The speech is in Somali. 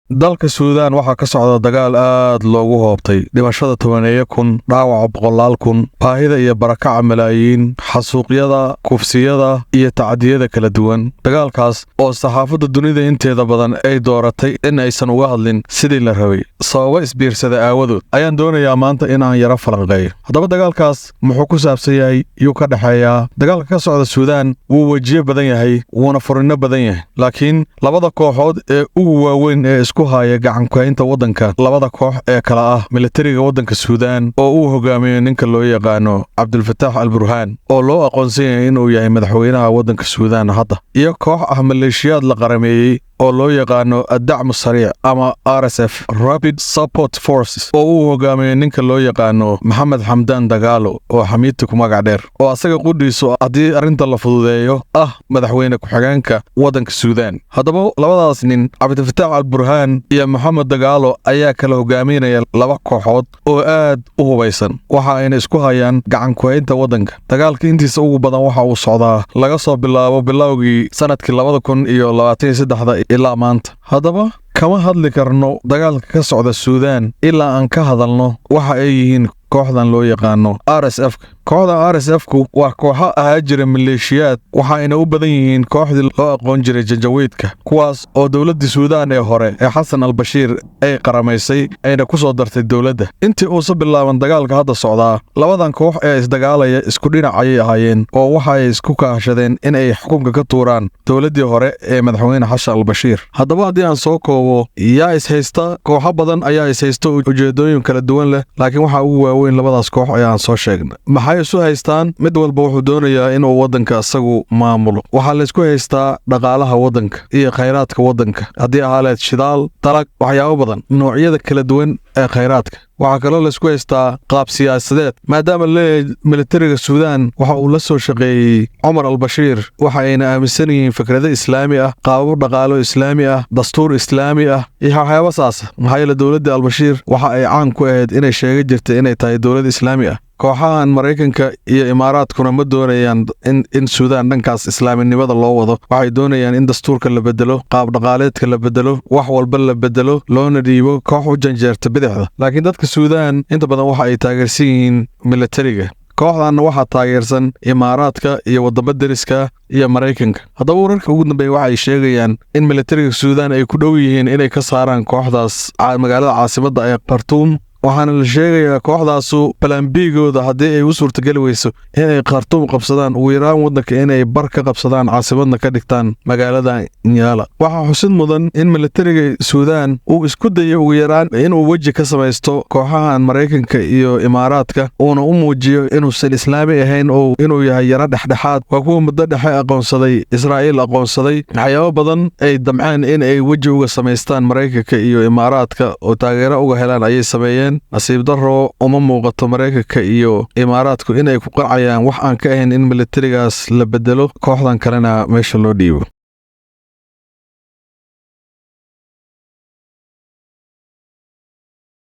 Dalka Suudaan waxaa ka socda dagaal aad loogu hoobtay, dhimashada tobaneeyo kun, dhaawaca boqolaal kun, baahida iyo barakaca malaayiin, xasuuqyada, kufsiyada iyo tacadiyada kala duwan. Dagaalkaas oo saxaafadda dunida inteeda badan ay dooratay in aysan uga hadlin sidii la rabay sababo isbiirsada aawadood, ayaan doonayaa maanta inaan yaro falanqeeyo. Haddaba dagaalkaas muxuu ku saabsan yahay? Yuu ka dhexeeyaa? Dagaalka ka socda Suudaan wuu wejiyo badan yahay, wuuna furinno badan yahay, laakiin labada kooxood ee ugu waaweyn ee isku haya gacankuhaynta waddanka, labada koox ee kala ah militariga waddanka Suudaan oo uu hogaamiyo ninka loo yaqaano Cabdulfataax al Burhaan, oo loo aqoonsan yahay inuu yahay madaxweynaha waddanka Suudaan hadda, iyo koox ah maleeshiyaad la qarameeyey oo loo yaqaano Addacmu Sariic ama RSF, Rapid Support Forces, oo uu hogaamiyo ninka loo yaqaano Maxamed Xamdaan Dagaalo, oo Xamiidta ku magac dheer, oo asaga qudhiisu haddii arrinta la fududeeyo ah madaxweyne ku-xigeenka waddanka Suudaan. Haddaba labadaas nin, Cabdifataax al Burhaan iyo Maxamed Dagaalo, ayaa kala hogaaminaya laba kooxood oo aad u hubaysan. Waxa ayna isku hayaan gacankuhaynta waddanka. Dagaalka intiisa ugu badan waxa uu socdaa laga soo bilaabo bilowgii sanadkii 2023-da ilaa maanta. Haddaba kama hadli karno dagaalka ka socda Suudaan ilaa aan ka hadalno waxa ay yihiin kooxdan loo yaqaano RSF. Kooxda RSF ku waa kooxo ahaa jira maleeshiyaad, waxaayna u badan yihiin kooxdii loo aqoon jiray Janjaweydka, kuwaas oo dowladdii Suudaan ee hore ee Xasan al Bashiir ay qaramaysay, ayna ku soo dartay dowladda. Intii uusa bilaaban dagaalka hadda socdaa, labadan koox ee isdagaalaya isku dhinac ayay ahaayeen, oo waxa ay isku kaashadeen in ay xukunka ka tuuraan dowladdii hore ee madaxweyne Xasan al Bashiir. Haddaba haddii aan soo koobo, yaa ishaysta? Kooxo badan ayaa ishaysta, ujeedooyin kala duwan leh, laakiin waxaa ugu waaweyn labadaas koox ee aan soo sheegnay. Maxay isu haystaan? Mid walba wuxuu doonayaa inuu waddanka isagu maamulo. Waxaa laysku haystaa dhaqaalaha waddanka iyo khayraadka waddanka, haddii ahaaleed shidaal, dalag, waxyaabo badan, noocyada kala duwan ee khayraadka. Waxaa kaloo laysku haystaa qaab siyaasadeed, maadaama laleeyahay militariga Suudaan waxa uu la soo shaqeeyey Cumar al Bashiir, waxa ayna aaminsan yihiin fikrado islaami ah, qaababo dhaqaalo islaami ah, dastuur islaami ah iyo waxyaabo saasa. Maxaa yeele dowladda Albashiir waxa ay caan ku ahayd inay sheega jirtay inay tahay dowlad islaami ah. Kooxahan Maraykanka iyo Imaaraadkuna ma doonayaan in Suudaan dhankaas islaaminimada loo wado. Waxay doonayaan in dastuurka la bedelo, qaab dhaqaaleedka la bedelo, wax walba la bedelo, loona dhiibo koox u janjeerta bidixda. Laakiin dadka Suudaan inta badan waxa ay taageersan yihiin militariga. Kooxdanna waxaa taageersan Imaaraadka iyo waddamo deriska iyo Maraykanka. Haddaba wararka ugu dambeeya waxa ay sheegayaan in militariga Suudaan ay ku dhow yihiin inay ka saaraan kooxdaas magaalada caasimadda ee Khartuum, waxaana la sheegayaa kooxdaasu plan B-gooda, haddii ay u suurtageli weyso inay Khartuum qabsadaan, ugu yaraan waddanka inay bar ka qabsadaan, caasimadna ka dhigtaan magaalada Nyaala. Waxaa xusid mudan in militariga Suudaan uu isku dayay ugu yaraan inuu weji ka samaysto kooxahan Maraykanka iyo Imaaraadka, uuna u muujiyo inuusan islaami ahayn oo inuu yahay yaro dhexdhexaad. Waa kuwa muddo dhexe aqoonsaday Israa'iil, aqoonsaday waxyaabo badan ay damceen in ay weji uga samaystaan Maraykanka iyo Imaaraadka oo taageero uga helaan ayay sameeyeen. Nasiib daro, uma muuqato Maraykanka iyo Imaaraadku inay ku qancayaan wax aan ka ahayn in militarigaas la bedelo, kooxdan kalena meesha loo dhiibo.